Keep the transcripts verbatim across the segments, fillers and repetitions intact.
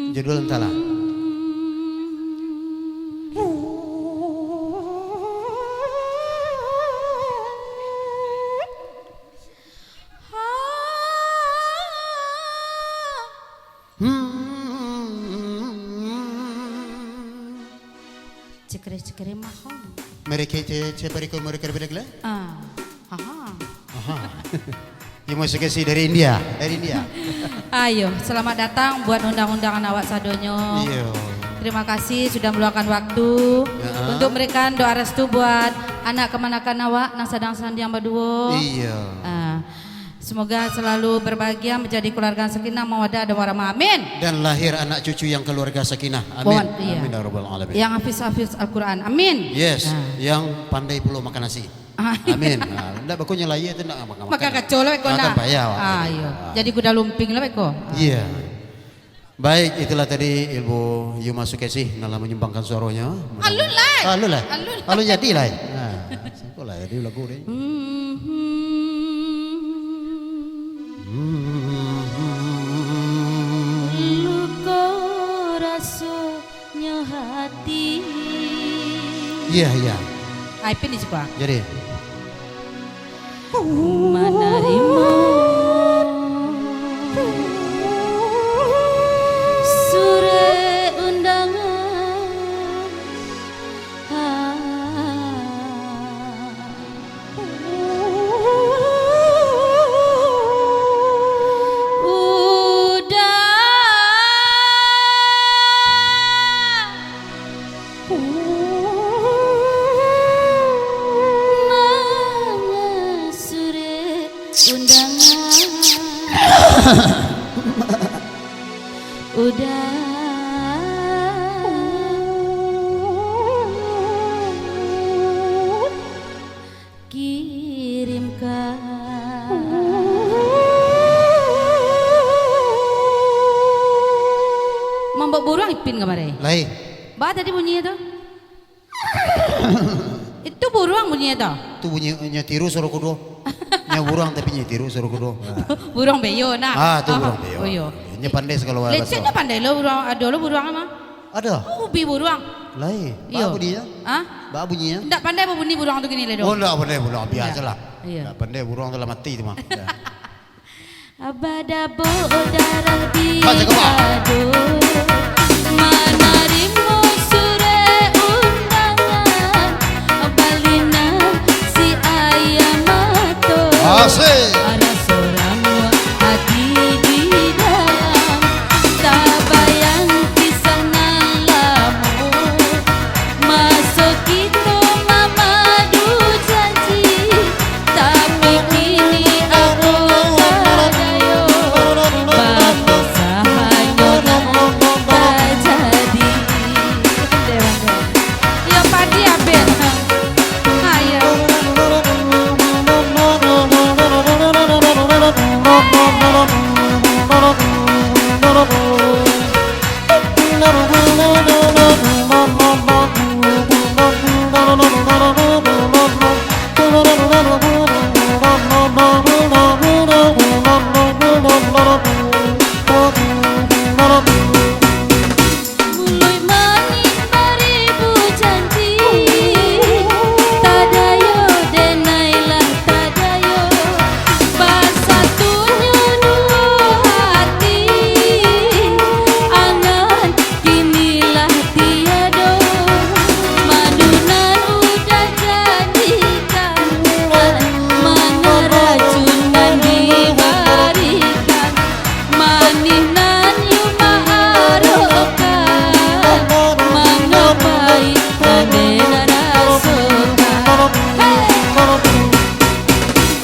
Judul entahlah. Hmm. Cekere-cekere mahong. Mereka ce-, ce berikut mereka beda gila? Ah, aha. Aha. Yumas Sukesi dari India, dari India. Ayo, selamat datang buat undang-undangan awak sadonyo. Iyo. Terima kasih sudah meluangkan waktu. Ya. Untuk memberikan doa restu buat anak kemanakan awak yang sedang senandung baduo. Iyo. Ah, semoga selalu berbahagia, menjadi keluarga sakinah, mawaddah dan warahmah. Amin. Dan lahir anak cucu yang keluarga sakinah. Amin. Mohon, iya. Amin ya rabbal alamin. Yang hafiz-hafiz Al-Quran. Amin. Yes, ah, yang pandai pulo makan nasi. Ah. Amin. Ah, ndak bakonyo lahia tu ndak makan. Makan kaco lah beko ndak. Makan payah awak. Ah, iyo. Ah. Jadi kuda lumping lah beko. Ah. Iya. Baik, itulah tadi Ibu Yuma Sukesi yang telah menyumbangkan suaranya. Alun lai. Alun lai. Alun. Alun jadi lai. Nah, sangko lah jadi lagu ni. Luko rasonyo hati. Iya, iya. Ai, pin di siko. Jadi. Manarimo surek undangan. Udah. Manga surek undangan. Udah. Kirimkan. Mambaok buruang Ipin kamari? Lai. Ba tadi bunyinyo tu? Itu buruang bunyinyo tu? Tu bunyinyo tiru suaro kudo. Nyo buruang tapi nyo tiru suaro kudo. Nah. Buruang beyo nah. Ah, tu buruang beyo. Oh, iyo. Nyo pandai sagalo bahaso. Leceknyo pandai lo buruang, ado lo buruang mah. Ado? Oh, ubi buruang. Lai, iyo. Baa bunyinyo? Hah? Baa bunyinyo? Ndak pandai babunyi buruang tu kini lai doh. Oh, ndak pandai buruang, biasolah. Iyo. Ndak pandai buruang tu lah mati tu mah. Iyo. Badabo darah di Baca kembang. Dado, manarimo surek undangan, balinang si ayam mato. Asik. Raso ramuah ati di dalam, tabayang kisah nan lamo. Maso kito mamadu janji, tapi kini apo tadayo, bapisahan nan tajadi. Yo, padi abih. Ayo. Muluik manih baribu janji, tadayo denai lah tadayo, basatunyo duo hati, angan kini lah tiado, madu nan udah jadikan, manga racun nan dibarikan. Manih nan Yuma arokan, manga pait nan den rasokan. Hei!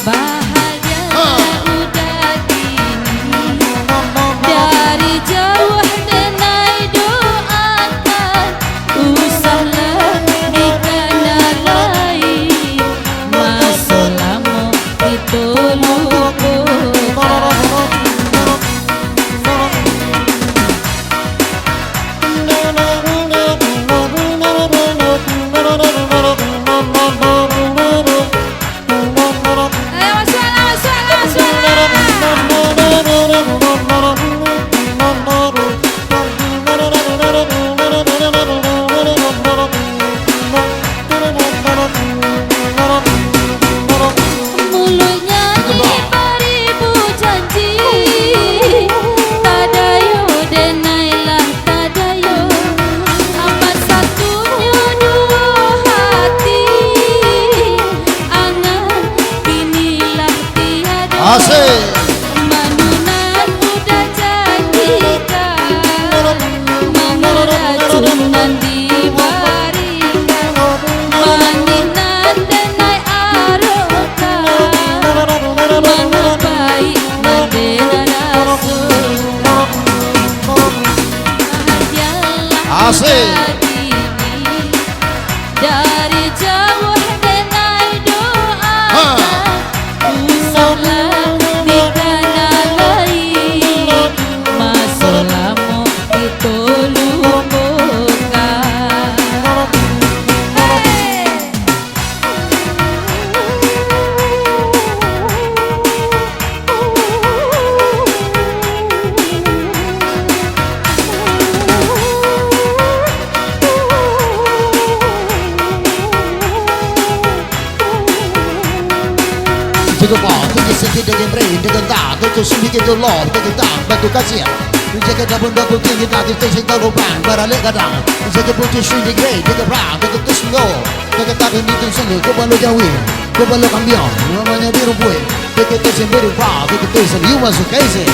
Bahagia udah kini, dari jauah denai doakan, usahlah dikanalai, maso lamo kito lupokan. Asik. Manu nan udah janjikan, manu racun nan dibarikan, manih nan denai arokan, manu paik nan denai raso. Bahagialah Asik. Dari jauah denai doa, ha. Usahlah dikanalai, maso lamo kito lupokan. Hei! Tiga pa, tiga senti, tiga bre, tiga ta, tiga sumbi, tiga lo, tiga ta, batu kasih. Jaga dabun, dabun tinggi, tadi tinggi, kalau bang, baralek gadang. Jaga putus, sini gre, tiga bra, tiga tus, lo, tiga tapi, tiga sini, kau balu jawi, kau balu kambiang, namanya di rumput. Tiga tus, sini beri pa, tiga tus, sini, you masuk, kaisi.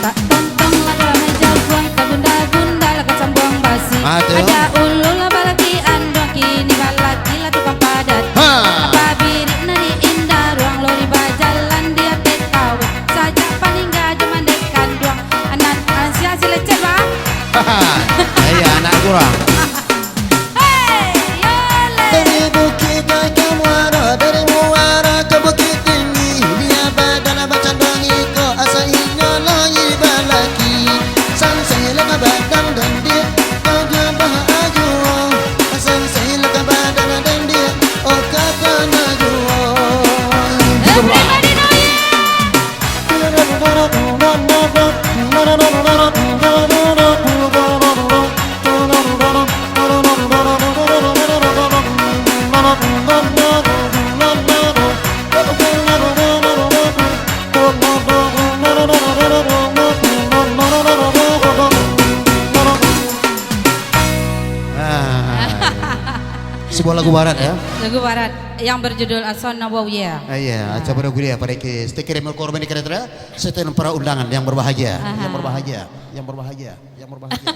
Tak tontong lah kalau naik jaguang, tak gunda-gunda lah kacambuang basi. Ah, tu. Ada ulu lah balaki anduang, kini balaki lah tukang padat. Ha. Apa birik nari indah ruang, lori bajalan di ateh kawin. Sajak paningga jo mandai kanduang. Anak, anak sia si lecet, bah. Iya, anak kurang. Hei, yo le. Dari Bukik Gajah Muara, dari Muara ka Bukittinggi, bia badan bacanduang iko, asa inyo lai balaki. Sansai lah ka badan dandiak, kau jabah ajuang. Sansai lah ka badan dandiak, oh, ka tanah juang. Everybody know it. Ah. Sebuah lagu barat, ya. Lagu barat yang berjudul Asal Nawawi, ya. Ah, iya, ah. Acara kuliah pada ke stiker yang berkorban di kereta. Setelan para undangan yang berbahagia, aha, yang berbahagia, yang berbahagia, yang berbahagia.